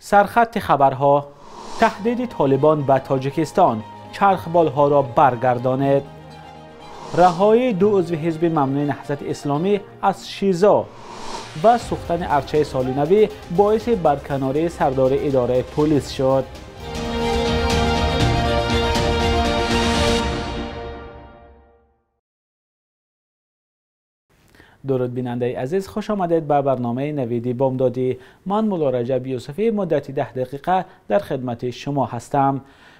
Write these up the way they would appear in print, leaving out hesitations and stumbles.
Сархати хабарҳо: таҳдиди Толибон ба Тоҷикистон, чархболҳоро баргардонед. Раҳоии ду узви ҳизби мамнӯи Наҳзати Исломӣ аз Шизо ва сӯхтани арчаи соли навӣ боиси барканории сардори идораи полис шуд. Дуруд бинандаи азиз, хуш омадед ба барномаи Навиди Бомдодӣ. Ман Мулло Раҷаб Юсуфӣ муддати 10 дақиқа дар хидмати шумо ҳастам.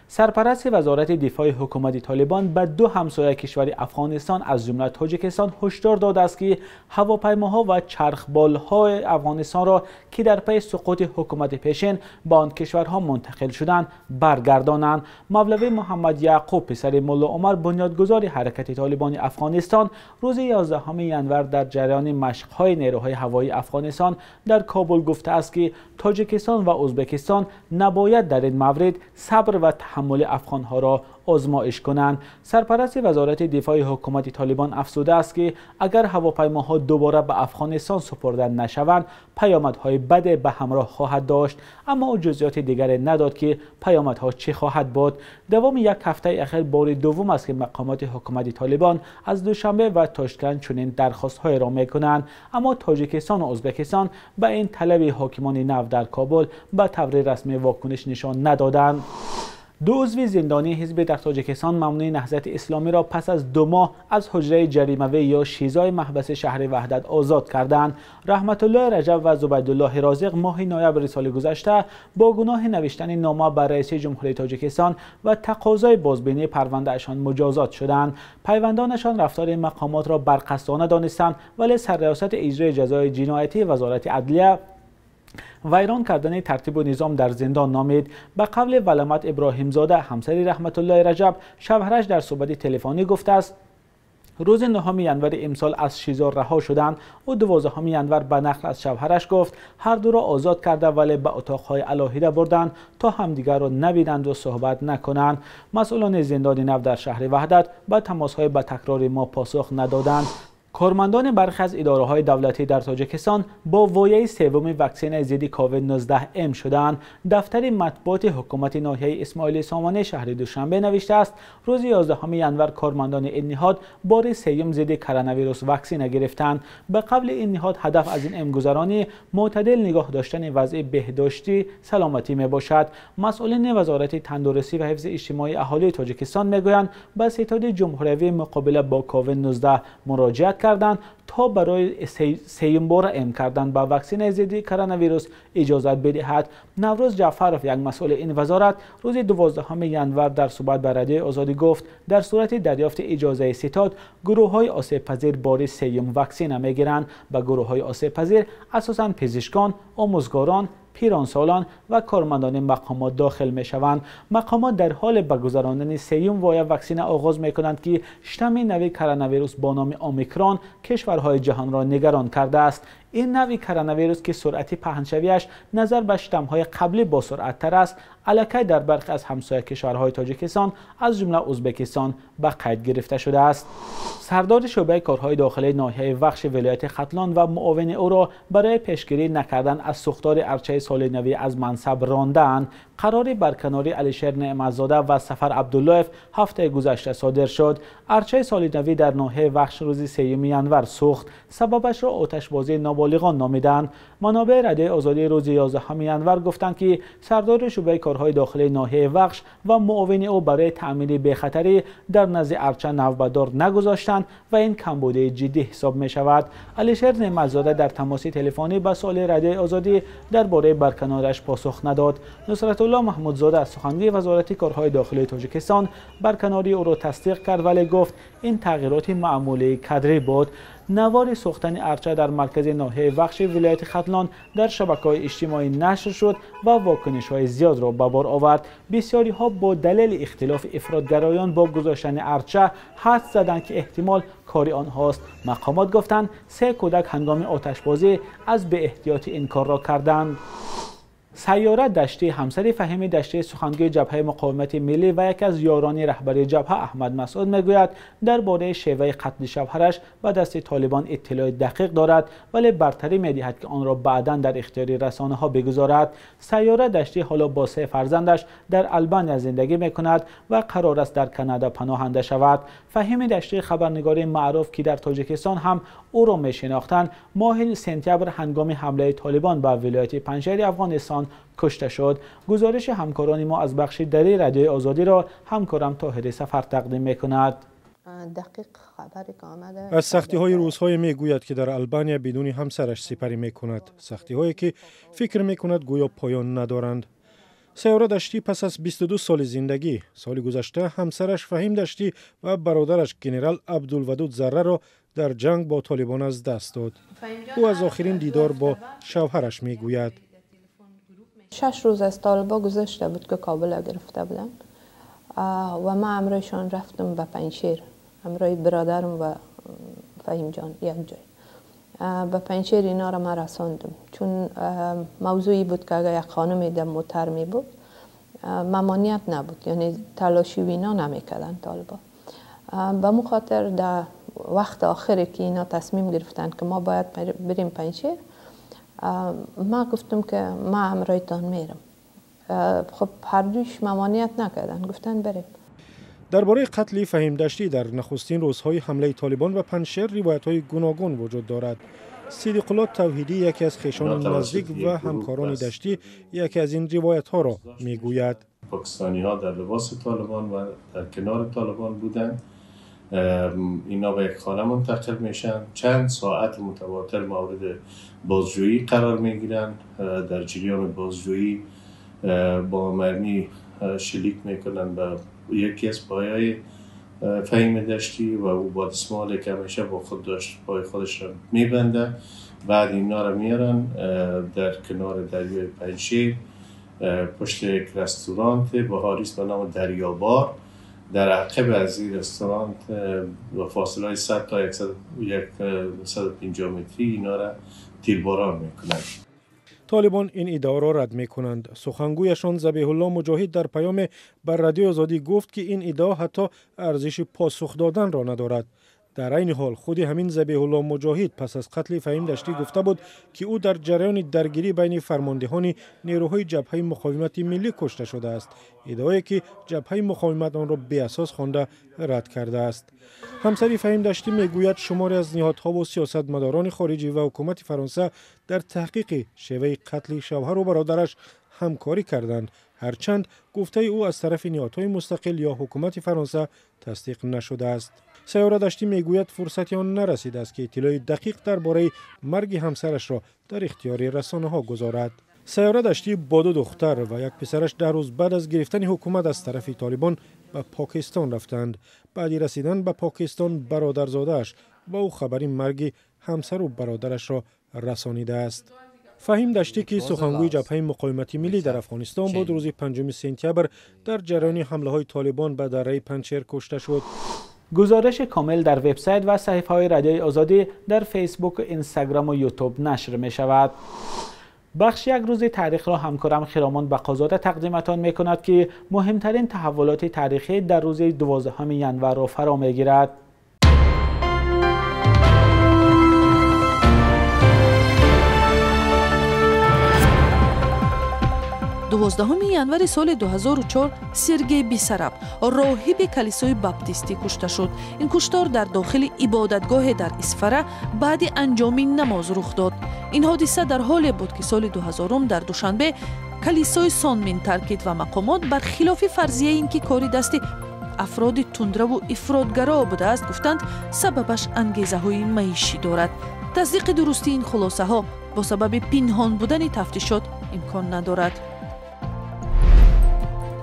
Сарпарасти Вазорати дифои ҳукумати Толибон ба ду ҳамсояи кишвари Афғонистон аз ҷумла Тоҷикистон ҳушдор додааст, ки ҳавопаймоҳо ва чархболҳои Афғонистонро, ки дар пайи суқути ҳукумати пешин ба он кишварҳо мунтақил шуданд, баргардонанд. Мавлавӣ Муҳаммад Яъқуб, писари Мулло Умар, бунёдгузори ҳаракати Толибони Афғонистон, рӯзи 11 январ дар ҷараёни машқҳои нерӯҳои ҳавоии Афғонистон дар Кобул гуфтааст, ки Тоҷикистон ва Ӯзбекистон набояд дар ин маврид сабр ва таҳаммули афғонҳоро озмоиш кунанд. Сарпарасти Вазорати дифои ҳукумати Толибон афзудааст, ки агар ҳавопаймоҳо дубора ба Афғонистон супурда нашаванд, паёмадҳои баде ба ҳамроҳ хоҳад дошт. Аммо ӯ ҷузъиёти дигаре надод, ки паёмадҳо чӣ хоҳад буд. Давоми як ҳафтаи ахир бори дуввум аст, ки мақомоти ҳукумати Толибон аз Душанбе ва Тошканд чунин дархостҳоеро мекунанд. Аммо Тоҷикистон ва Ӯзбекистон ба ин талаби ҳокимони нав дар Кобул ба таври расмӣ вокуниш нишон надоданд. Ду узви зиндонии ҳизби дар Тоҷикистон мамнӯи Наҳзати Исломиро пас аз 2 моҳ аз ҳуҷраи ҷаримавӣ ё Шизои маҳбаси шаҳри Ваҳдат озод карданд. Раҳматуллоҳ Раҷаб ва Зубайдуллоҳ Розиқ моҳи ноябри соли гузашта бо гуноҳи навиштани нома ба раиси ҷумҳурии Тоҷикистон ва тақозои бозбинии парвандаашон муҷозот шуданд. Пайвандонашон рафтори мақомотро барқасдона донистанд, вале сарриёсати иҷрои ҷазои ҷиноятии Вазорати адлия вайрон кардани тартибу низом дар зиндон номид. Ба қавли Валамат Иброҳимзода, ҳамсари Раҳматуллоҳ Раҷаб, шавҳараш дар суҳбати телефонӣ гуфтааст, рӯзи 9 январи имсол аз Шизо раҳо шуданд. Ӯ 12 январ ба нақл аз шавҳараш гуфт, ҳар дуро озод карда, вале ба утоқҳои алоҳида бурданд то ҳамдигарро набинанд ва суҳбат накунанд. Масъулони зиндони нав дар шаҳри Ваҳдат ба тамосҳои ба такрори мо посух надоданд. Кормандони бархе аз идораҳои давлатӣ дар Тоҷикистон бо вояи севуми ваксинаи зидди COVID-19 эм шуданд. Дафтари матбуоти ҳукумати ноҳияи Исмоили Сомонӣ шаҳри Душанбе навиштааст, рӯзи 11 январ кормандони ин ниҳод бори сеюм зидди коронавирус ваксина гирифтанд. Ба қавли ин ниҳод, ҳадаф аз ин эмгузаронӣ мӯътадил нигоҳ доштани вазъи беҳдоштӣ саломатӣ мебошад. Масъулини Вазорати тандурустӣ ва ҳифзи иҷтимоии аҳолии Тоҷикистон мегӯянд, ба ситоди ҷумҳуриявии муқобила бо COVID-19 муроҷиат карданд то барои сеюм бора эм кардан ба ваксинаи зидди коронавирус иҷозат бидиҳад. Наврӯз Ҷаъфаров, як масъули ин вазорат, рӯзи 12 январ дар суҳбат ба Радиои Озодӣ гуфт, дар сурати дарёфти иҷозаи ситод гурӯҳҳои осебпазир бори сеюм ваксина мегиранд. Ба гурӯҳҳои осебпазир асосан пизишкон, омӯзгорон, пиронсолон ва кормандони мақомот дохил мешаванд. Мақомот дар ҳоли ба гузарондани сеюм воя ваксина оғоз мекунанд, ки штамми нави коронавирус бо номи Омикрон кишварҳои ҷаҳонро нигарон кардааст. Ин нави коронавирус, ки суръати паҳншавиаш назар ба штаммҳои қаблӣ босуръаттар аст, аллакай дар бархе аз ҳамсоя кишварҳои Тоҷикистон аз ҷумла Ӯзбекистон ба қайд гирифта шудааст. Сардори шӯъбаи корҳои дохилии ноҳияи Вахши вилояти Хатлон ва муовини ӯро барои пешгирӣ накардан аз сӯхтори арчаи соли навӣ аз мансаб рондаанд. Қарори барканории Алишер Неъматзода ва Сафар Абдуллоев ҳафтаи гузашта содир шуд. Арчаи соли навӣ дар ноҳияи Вахш рӯзи 3 январ сӯхт. Сабабашро оташбозии ноболиғон номиданд. Манобеи Радиои Озодӣ рӯзи 11 январ гуфтанд, ки сардори шӯъбаи корҳои дохилии ноҳияи Вахш ва муовини ӯ барои таъмини бехатарӣ дар назди арча навбатдор нагузоштанд ва ин камбудии ҷиддӣ ҳисоб мешавад. Алишер Неъматзода дар тамоси телефонӣ ба суоли Радиои Озодӣ дар бораи барканораш посух надод. Нусратулло Маҳмудзода, сухангӯи Вазорати корҳои дохилии Тоҷикистон, барканории ӯро тасдиқ кард, вале гуфт ин тағйироти маъмулии кадрӣ буд. Навори сӯхтани арча дар маркази ноҳияи Вахши вилояти Хатлон дар шабакаҳои иҷтимоӣ нашр шуд ва вокунишҳои зиёдро ба бор овард. Бисёриҳо бо далели ихтилофи ифротгароён бо гузоштани арча ҳадс заданд, ки эҳтимол кори онҳост. Мақомот гуфтанд, 3 кӯдак ҳангоми оташбозӣ аз беэҳтиётӣ ин корро карданд. Сайёра Даштӣ, ҳамсари Фаҳими Даштӣ, сухангӯи Ҷабҳаи Муқовимати Миллӣ ва яке аз ёрони раҳбари ҷабҳа Аҳмад Масъуд, мегӯяд дар бораи шеваи қатли шавҳараш ба дасти Толибон иттилои дақиқ дорад, вале бартарӣ медиҳад ки онро баъдан дар ихтиёри расонаҳо бигузорад. Сайёра Даштӣ ҳоло бо се фарзандаш дар Албания зиндагӣ мекунад ва қарор аст дар Канада паноҳанда шавад. Фаҳими Даштӣ, хабарнигори маъруф, ки дар Тоҷикистон ҳам ӯро мешинохтанд, моҳи сентябр ҳангоми ҳамлаи Толибон ба вилояти Панҷшери Афғонистон кушта шуд. Гузориши ҳамкорони мо аз бахши дарии Радиои Озодиро ҳамкорам Тоҳири Сафар тақдим мекунад. Аз сахтиҳои рӯзҳое мегӯяд, ки дар Албания бидуни ҳамсараш сипарӣ мекунад, сахтиҳое ки фикр мекунад гӯё поён надоранд. Сайёра Даштӣ пас аз 22 соли зиндагӣ соли гузашта ҳамсараш Фаҳим Даштӣ ва бародараш генерал Абдулвадуд Зарраро дар ҷанг бо Толибон аз даст дод. Ӯ аз охирин дидор бо шавҳараш мегӯяд. 6 рӯз аз толибо гузашта буд ки Кобул гирифта буданд ва ман ҳамроҳашон рафтам ба Панҷшер, ҳамроҳи бародарам ва Фаҳимҷон як ҷой. Ба Панҷшер инҳоро ман расондам, чун мавзӯе буд ки агар як хонуме дар мотор мебуд мамоният набуд, яъне талоши ино намекарданд толибо. Ба му хотир дар вақти охире ки ино тасмим гирифтанд ки мо бояд بریم Панҷшер, ман гуфтам ки ман ҳамроҳитон мерам. Хуб, ҳардуш мамоният накарданд, гуфтанд بریم. Дар бораи қатли Фаҳим Даштӣ дар нахустин рӯзҳои ҳамлаи Толибон ба Панҷшер ривоятҳои гуногун вуҷуд дорад. Сидиқулло Тавҳидӣ, яке аз хешони наздик ва ҳамкорони Даштӣ, яке аз ин ривоятҳоро мегӯяд. Покистониҳо дар либоси Толибон ва дар канори Толибон буданд. اینا به یک خانه منتقل میشن، چند ساعت متواتر مورد بازجویی قرار میگیرن. در جریان بازجویی با مرمی شلیک میکنن به یکی از پایای فهیم دشتی و او با دستمال که همیشه با خود داشت پای خودش را میبنده. بعد اینا را میارن در کنار دریای پنجشیر پشت یک رستوران بهاریست به نام دریابار. در عقب از این رستوران با فاصله های 100 تا 150 متری اینا را تیرباران میکنند. Толибон ин иддаоро рад мекунанд. Сухангӯяшон Забиҳулло Муҷоҳид дар паёме ба Радиои Озодӣ гуфт, ки ин иддао ҳатто арзиши посух доданро надорад. Дар айни ҳол худи ҳамин Забиҳулло Муҷоҳид пас аз қатли Фаҳим Даштӣ гуфта буд, ки ӯ дар ҷараёни даргирӣ байни фармондеҳони нерӯҳои Ҷабҳаи Муқовимати Миллӣ кушта шудааст, иддаое ки Ҷабҳаи Муқовимат онро беасос хонда рад кардааст. Ҳамсари Фаҳим Даштӣ мегӯяд шуморе аз ниҳодҳову сиёсатмадорони хориҷӣ ва ҳукумати Фаронса дар таҳқиқи шеваи қатли шавҳару бародараш ҳамкорӣ карданд, ҳарчанд гуфтаи ӯ аз тарафи ниҳодҳои мустақил ё ҳукумати Фаронса тасдиқ нашудааст. Сайёра Даштӣ мегӯяд фурсати он нарасидааст, ки иттилои дақиқ дар бораи марги ҳамсарашро дар ихтиёри расонаҳо гузорад. Сайёра Даштӣ бо ду духтар ва як писараш 10 рӯз баъд аз гирифтани ҳукумат аз тарафи Толибон ба Покистон рафтанд. Баъди расидан ба Покистон бародарзодааш ба ӯ хабари марги ҳамсару бародарашро расонидааст. Фаҳим Даштӣ, ки сухангӯи Ҷабҳаи Муқовимати Миллӣ дар Афғонистон буд, рӯзи 5 сентябр дар ҷараёни ҳамлаҳои Толибон ба дараи Панҷшер кушта шуд. Гузориши комил дар вебсайт ва саҳифаҳои Радиои Озодӣ дар Фейсбук, Инстаграм ва Ютуб нашр мешавад. Бахши як рӯзи таърихро ҳамкорам Хиромон Бақозода тақдиматон мекунад, ки муҳимтарин таҳаввулоти таърихӣ дар рӯзи 12 январро фаро мегирад. 12 январи соли 2004 Сергей Бисараб, роҳиби калисои баптистӣ, кушта шуд. Ин куштор дар дохили ибодатгоҳе дар Исфара баъди анҷоми намоз рух дод. Ин ҳодиса дар ҳоле буд, ки соли 2000 дар Душанбе калисои Сонмин таркид ва мақомот бар хилофи фарзияи ин ки кори дасти афроди тундраву ифротгаро будааст, гуфтанд сабабаш ангезаҳои маишӣ дорад. Тасдиқи дурустии ин хулосаҳо бо сабаби пинҳон будани тафтишот имкон надорад.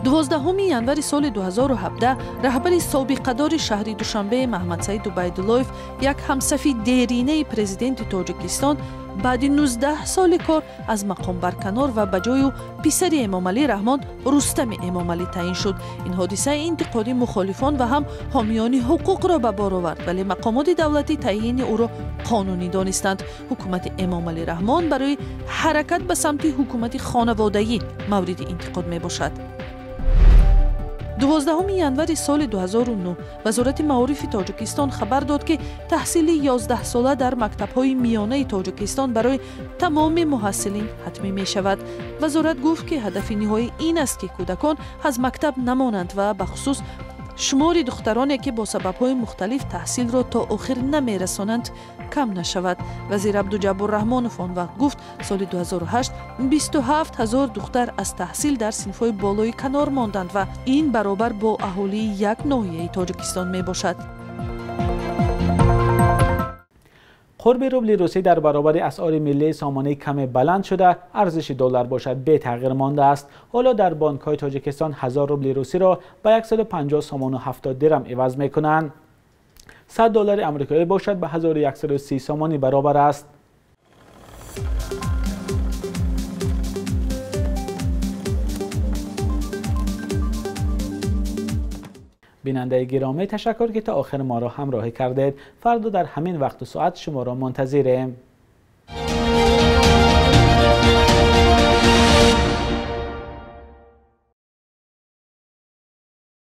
12 январи соли 2017 раҳбари собиқадори шаҳри Душанбе Маҳмадсаид Убайдуллоев, як ҳамсафи деринаи президенти Тоҷикистон, Баъди 19 соли кор аз мақом барканор ва ба ҷои ӯ писари Эмомалӣ Раҳмон Рустами Эмомалӣ таъин шуд. Ин ҳодиса интиқоди мухолифон ва ҳам ҳомиёни ҳуқуқро ба бор овард, вале мақомоти давлатӣ таъйини ӯро қонунӣ донистанд. Ҳукумати Эмомалӣ Раҳмон барои ҳаракат ба самти ҳукумати хонаводагӣ мавриди интиқод мебошад. 12 январи соли 2009 Вазорати маорифи Тоҷикистон хабар дод, ки таҳсили 11сола дар мактабҳои миёнаи Тоҷикистон барои тамоми муҳассилин ҳатмӣ мешавад. Вазорат гуфт, ки ҳадафи ниҳоӣ ин аст, ки кӯдакон аз мактаб намонанд ва бахусус шумори духтароне, ки бо сабабҳои мухталиф таҳсилро то охир намерасонанд, кам нашавад. Вазир Абдуҷаббор Раҳмонов он вақт гуфт, соли 2008 27 ҳазор духтар аз таҳсил дар синфҳои болои канор монданд ва ин баробар бо аҳолии як ноҳияи Тоҷикистон мебошад. Қурби рубли русӣ дар баробари асъори миллии сомонӣ каме баланд шуда, арзиши доллар бошад бетағйир мондааст. Ҳоло дар бонкҳои Тоҷикистон 1000 рубли русиро ба 150 сомону 70 дирам иваз мекунанд. 100 доллари амрикоӣ бошад ба 1130 сомонӣ баробар аст. Бинандаи гиромӣ, ташаккур, ки то охир моро ҳамроҳӣ кардед. Фардо дар ҳамин вақту соат шуморо мунтазирем.